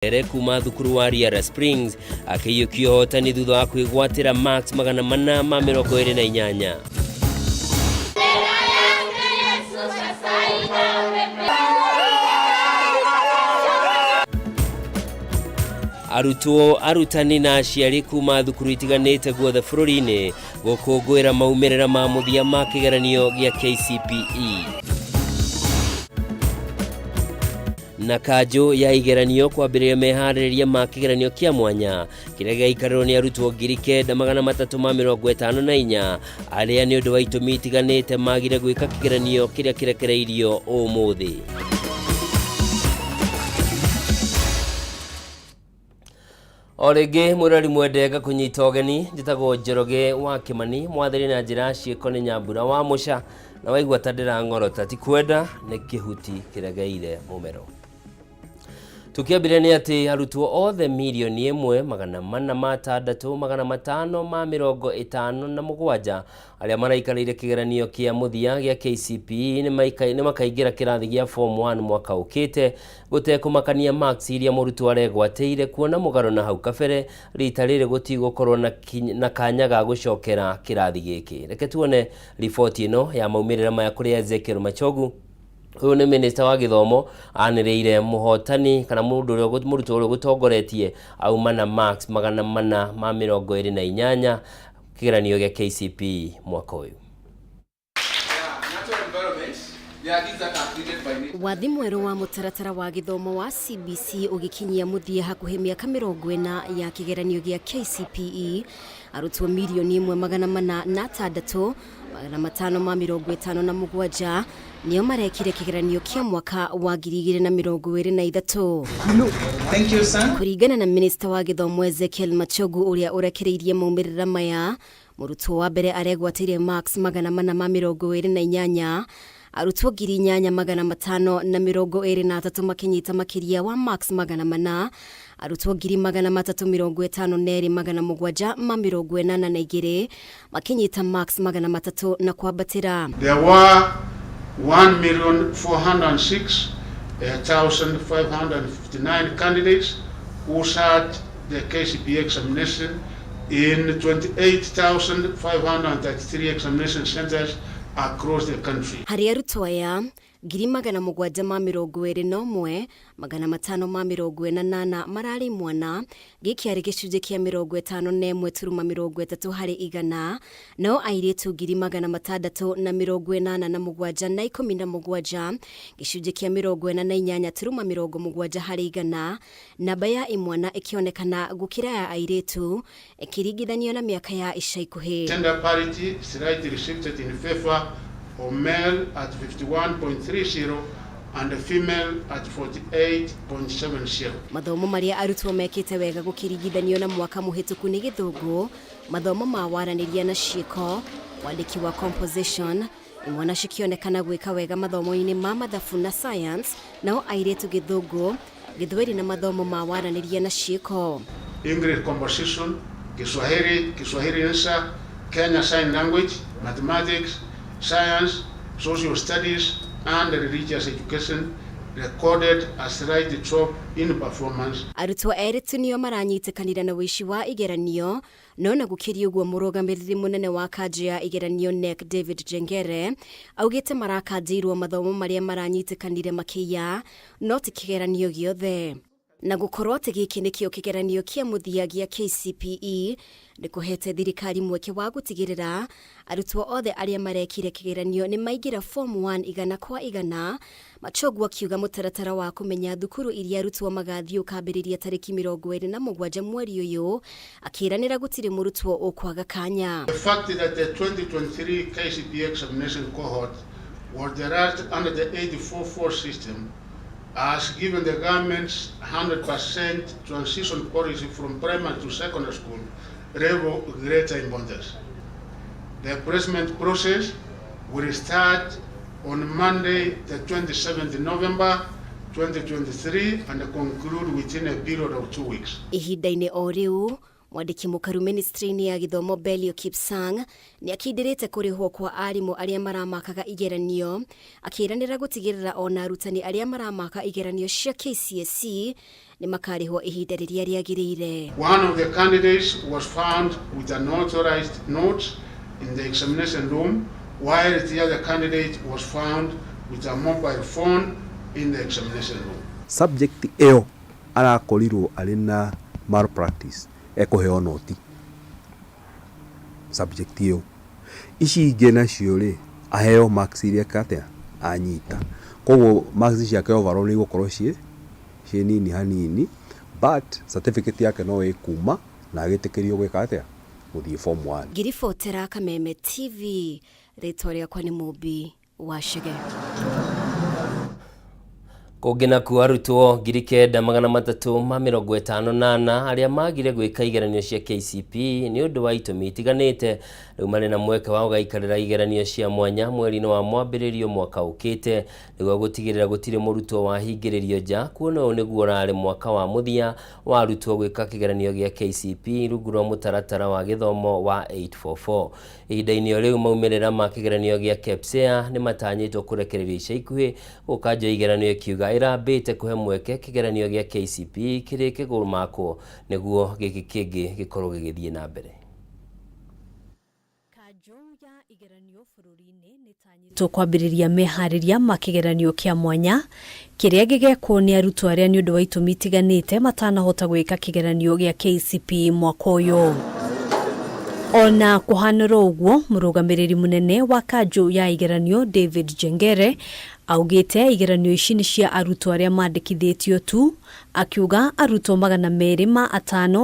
Ere kuma thukuru wa Riara Springs akĩiyũkia ũhotani thutha wa kwĩgwatĩra marks 428. Arutwo, arutani na aciari kuma thukuru itiganĩte guothe bũrũri-inĩ gũkũngũĩra maumĩrĩra ma mũthia ma kĩgeranio gĩa KCPE. Na kanjũ ya igeranio kwambĩrĩria meharĩrĩria ma kĩgeranio kĩa mwanya kĩrĩa gĩgaikarĩrwo nĩ arutwo 9354 arĩa nĩ ũndũ wa itũmi itiganĩte magire gwĩka kĩgeranio kĩrĩa kĩrekereirio ũmũthĩ. O rĩngĩ mwĩrori mwende ngakũnyita ũgeni, njĩtagwo Njoroge wa Kĩmani, mwathĩri na njĩra ya ciĩko nĩ Nyambura wa Mũca, na waigua ta ndĩrang'orota ti kwenda, nĩ kĩhuti kĩregeire mũmero. Tũkĩambĩrĩria nĩ atĩ arutwo othe 1,406,557 arĩa maraikarĩire kĩgeranio kĩa mũthia gĩa KCPE nĩ makaingĩra kĩrathi gĩa Form 1 mwaka ũkĩte gũtekũmakania marks iria mũrutwo aregwatĩire kuona mũgarũ na hau kabere rita rĩrĩ gũtigũkorwo na kanya ga gũcokera kĩrathi gĩkĩ. Reke tuone riboti ĩno ya maumĩrĩra maya kũrĩ Ezekiel Machogu. Ũyũ nĩ minista wa gĩthomo anĩrĩire mũhotani kana mũndũ ũrĩa mũrutwo ũrĩa ũgũtongoretie auma na marks 428 kĩgeranio gĩa KCPE mwaka ũyũ. Wathi mwerũ wa mũtaratara wa gĩthomo wa CBC ũgĩkinyia mũthia hakuhĩ mĩaka 40 ya kĩgeranio gĩa KCPE, arutwo 1,406,557 nĩo marekire kĩgeranio kĩa mwaka wa 2023. Thank you, sir. Kũringana na minista wa gĩthomo Ezekiel Machogu ũrĩa ũrekereirie maumĩrĩra maya, mũrutwo wa mbere aregwatĩire marks 428, arutwo 8523 makĩnyita makĩria wa marks 400, arutwo 352,782 makĩnyita marks 300 na kwambatĩra. There were 1,406,559 candidates who sat the KCPE examination in 28,533 examination centers across the country. Harĩ arutwo aya 721,548 mararĩ mwana, gĩkĩ arĩ gĩcunjĩ kĩa 51.30 harĩ igana, nao airĩtu 687,017 gĩcunjĩ kĩa 48.70 harĩ igana, namba ya imwana ĩkĩonekana gũkĩra ya airĩtu ĩkĩringithanio na mĩaka ya ica ikuhĩ. Gender parity slightly shifted in favor of male at 51.30 and female at 48.70. Mathomo marĩa arutwo mekĩte wega gũkĩringithanio na mwaka mũhĩtũku nĩ Gĩthũngũ, mathomo ma waranĩria na ciĩko, wandĩki wa composition, imwana cikĩonekana gwĩka wega mathomo-inĩ ma mathabu na science, nao airĩtu Gĩthũngũ, Gĩthweri na mathomo ma waranĩria na ciĩko. English composition, Kiswahili, Kiswahili Insha, Kenya Sign Language, Mathematics, Science, Social Studies and Religious Education recorded a slight drop in performance. Arutwo erĩ tu nĩo maranyitĩkanire na ũici wa igeranio, no na gũkĩria ũguo mũrũgamĩrĩri mũnene wa kanjũ ya igeranio KNEC David Njengere augĩte marakanjĩirwo mathomo marĩa maranyitĩkanire makĩiya no ti kĩgeranio gĩothe. Na gũkorwo atĩ gĩkĩ nĩkĩo kĩgeranio kĩa mũthia gĩa KCPE nĩ kũhete thirikari mweke wa gũtigĩrĩra arutwo othe arĩa marekire kĩgeranio nĩ maingĩra form 1 100%. Machogu akiuga mũtaratara wa kũmenya thukuru iria arutwo magathiĩ ũkambĩrĩria tarĩki 27 mweri ũyũ, akĩranĩra gũtirĩ mũrutwo ũkwaga kanya. The fact that the 2023 KCPE examination cohort was the last under the 844 system has given the government's 100% transition policy from primary to secondary school level greater importance. The placement process will start on Monday, the 27th November 2023 and conclude within a period of 2 weeks. Ihinda-inĩ o rĩu, mwandĩki mũkaru ministry-inĩ ya gĩthomo Belio Kipsang nĩ akindĩrĩte kũrĩhwo kwa arimũ arĩa maramakaga igeranio, akĩranĩra gũtigĩrĩra ona arutani arĩa maramaka igeranio cia KCSE Nĩ makarĩhwo ihinda rĩrĩa rĩagĩrĩire. One of the candidates was found with unauthorized notes in the examination room, while the other candidate was found with a mobile phone in the examination room. Subject ĩyo arakorirwo arĩ na malpractice ekũheo noti subject ĩyo. Ici ingĩ nacio rĩ, aheo marks iria atĩa anyita. Koguo marks ciake overall nĩ igũkorwo ciĩ nini hanini, but certificate yake no ĩkuma na agĩtĩkĩrio gwĩka atĩa, gũthiĩ form 1. Ngĩribotera Kameme TV, rĩtwa rĩakwa nĩ Mũmbi wa Chege. Kũngĩ nakuo, arutwo 9354 arĩa magire gwĩka igeranio cia KCPE nĩ ũndũ wa itũmi itiganĩte rĩu marĩ na mweke wa gũgaikarĩra igeranio cia mwanya mweri-inĩ wa mwambĩrĩrio mwaka ũkĩte, nĩguo gũtigĩrĩra gũtirĩ mũrutwo wahingĩrĩrio nja, kuona ũyũ nĩguo ũrarĩ mwaka wa mũthia wa arutwo gwĩka kĩgeranio gĩa KCPE rungu rwa mũtaratara wa gĩthomo wa 844. Ihinda-inĩ o rĩu, maumĩrĩra ma kĩgeranio gĩa KPSEA nĩ matanyĩtwo kũrekererio ica ikuhĩ, gũkũ kanjũ ya igeranio ĩkiuga ĩrambĩte kũhe mweke kĩgeranio gĩa KCPE kĩrĩke kũmakwo nĩguo gĩkĩ kĩngĩ gĩkorwo gĩgĩthiĩ na mbere. Tũkwambĩrĩria meharĩria ma kĩgeranio kĩa mwanya kĩrĩa gĩgekwo nĩ arutwo arĩa nĩ ũndũ wa itũmi itiganĩte matanahota gwĩka kĩgeranio gĩa KCPE mwaka ũyũ. Ona kũhanĩra ũguo, mũrũgamĩrĩri mũnene wa kanjũ ya igeranio David Jengere augĩte igeranio ici nĩ cia arutwo arĩa mandĩkithĩtio tu, akiuga arutwo 205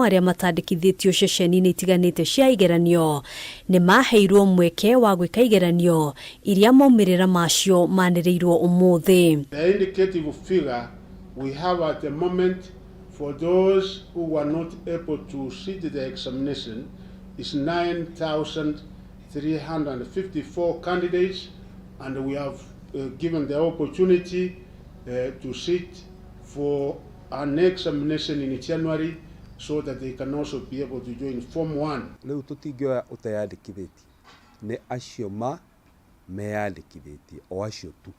arĩa matandĩkithĩtio ceceni-inĩ itiganĩte cia igeranio nĩ maheirwo mweke wa gwĩka igeranio iria maumĩrĩra macio manĩrĩirwo ũmũthĩ. The indicative figure we have at the moment for those who were not able to sit the examination is 9,354 candidates, and we have given the opportunity to sit for an examination in January so that they can also be able to join Form 1. Rĩu tũtingĩoya ũteyandĩkithĩtie, nĩ acio ma meyandĩkithĩtie, o acio tu,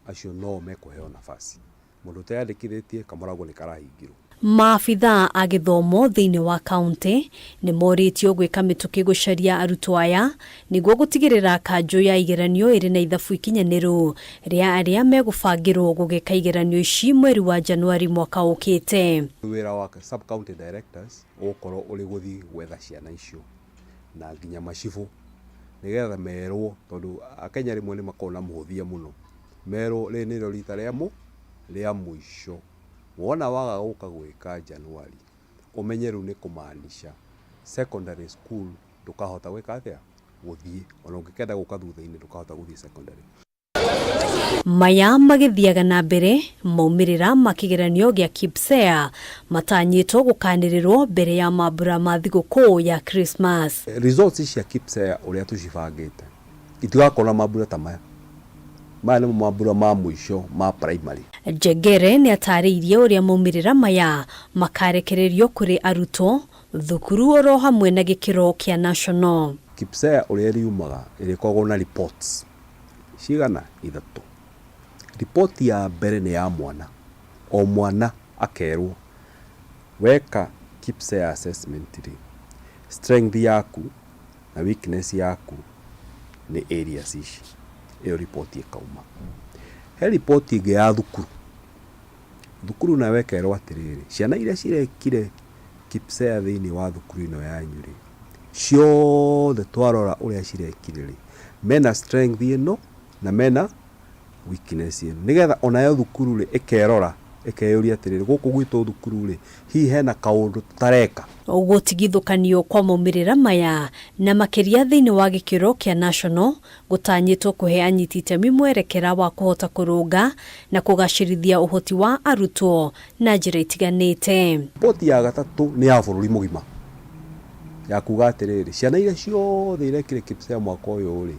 acio no mekũheo nafasi. Mũndũ ũteyandĩkithĩtie kamũrango nĩ karahingĩrwo. Maabithaa a gĩthomo thĩinĩ wa kaunti nĩ morĩtio gwĩka mĩtũkĩ gũcaria arutwo aya nĩguo gũtigĩrĩra kanjũ ya igeranio ĩrĩ na ithabu ikinyanĩru rĩa arĩa megũbangĩrwo gũgĩka igeranio ici mweri wa Januari mwaka ũkĩte. Wĩra wa sub county directors ũgũkorwo ũrĩ gũthiĩ gwetha ciana icio na nginya macibũ, nĩgetha merwo, tondũ Akenya rĩmwe nĩ makoragwo na mũhũthia mũno, merwo rĩrĩ nĩrĩo rita rĩa mũico. Wona waga gũka gwĩka Januari, ũmenye rĩu nĩ kũmaanisha secondary school ndũkahota gwĩka atĩa, gũthiĩ. Ona ũngĩkenda gũka thutha-inĩ, ndũkahota gũthiĩ secondary. Maya magĩthiaga na mbere, maumĩrĩra ma kĩgeranio gĩa KPSEA matanyĩtwo gũkanĩrĩrwo mbere ya mambura ma thigũkũ ya Christmas. Results cia KPSEA ũrĩa tũcibangĩte itigakorwo na mambura ta maya. Maya nĩmo mambura ma mũico ma primary. Njengere nĩ atarĩirie ũrĩa maumĩrĩra maya makarekererio kũrĩ arutwo, thukuru oro hamwe na gĩkĩro kĩa national. KPSEA ũrĩa ĩriumaga, ĩrĩkoragwo na reports cigana ithatũ. Ripoti ya mbere nĩ ya mwana, o mwana akerwo weka KPSEA assessment rĩ, strength yaku na weakness yaku nĩ areas ici. Ĩyo ripoti ĩkauma. He ripoti ĩngĩ ya thukuru. Thukuru nayo ĩkerwo atĩrĩrĩ, ciana iria cirekire KPSEA thĩinĩ wa thukuru ĩno yanyu rĩ, ciothe twarora ũrĩa cirekire rĩ, mena strength ĩno na mena weakness ĩno, nĩgetha onayo thukuru rĩ ĩkerora, ĩkeyũria atĩrĩrĩ, gũkũ gwitũ thukuru rĩ, hihi hena kaũndũ tũtareka. Gũtigithũkanio kwa maumĩrĩra maya na makĩria thĩinĩ wa gĩkĩro kĩa national gũtanyĩtwo kũhe anyiti itemi mwerekera wa kũhota kũrũnga na kũgacĩrithia ũhoti wa arutwo na njĩra itiganĩte. Ripoti ya gatatũ nĩ ya bũrũri mũgima, ya kuga atĩrĩrĩ, ciana iria ciothe irekire KPSEA mwaka ũyũ rĩ,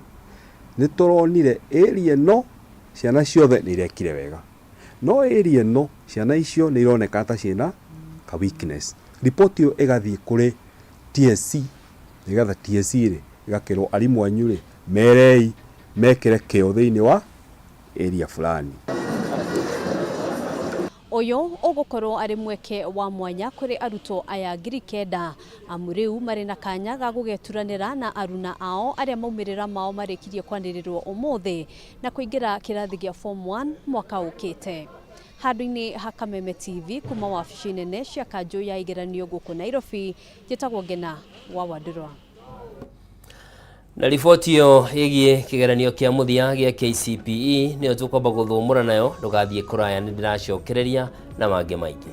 nĩ tũronire area ĩno ciana ciothe nĩ irekire wega, no area ĩno ciana icio nĩ ironeka ta ciĩna ka weakness. Ripoti ĩyo ĩgathiĩ kũrĩ TSC, nĩgetha TSC rĩ ĩgakĩrwo arimũ anyu rĩ, merei mekĩre kĩo thĩinĩ wa area fulani. Ũyũ Ũyũ ũgũkorwo arĩ mweke wa mwanya kũrĩ arutwo aya 9,000 amu rĩu marĩ na kanya ga gũgeturanĩra na aruna ao arĩa maumĩrĩra mao marĩkirie kwanĩrĩrwo ũmũthĩ na kũingĩra kĩrathi gĩa form 1 mwaka ũkĩte. Handũ-inĩ ha Kameme TV kuma wabici nene cia kanjũ ya igeranio gũkũ Nairobi, njĩtagwo Ngena wa Wandũrwa. Na riboti ĩyo ĩgiĩ kĩgeranio kĩa mũthia gĩa KCPE nĩyo tũkwamba gũthũmũra nayo, ndũgathiĩ kũraya, nĩ ndĩracokereria na mangĩ maingĩ.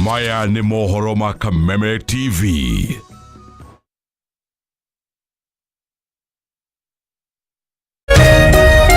Maya nĩ mohoro ma Kameme TV.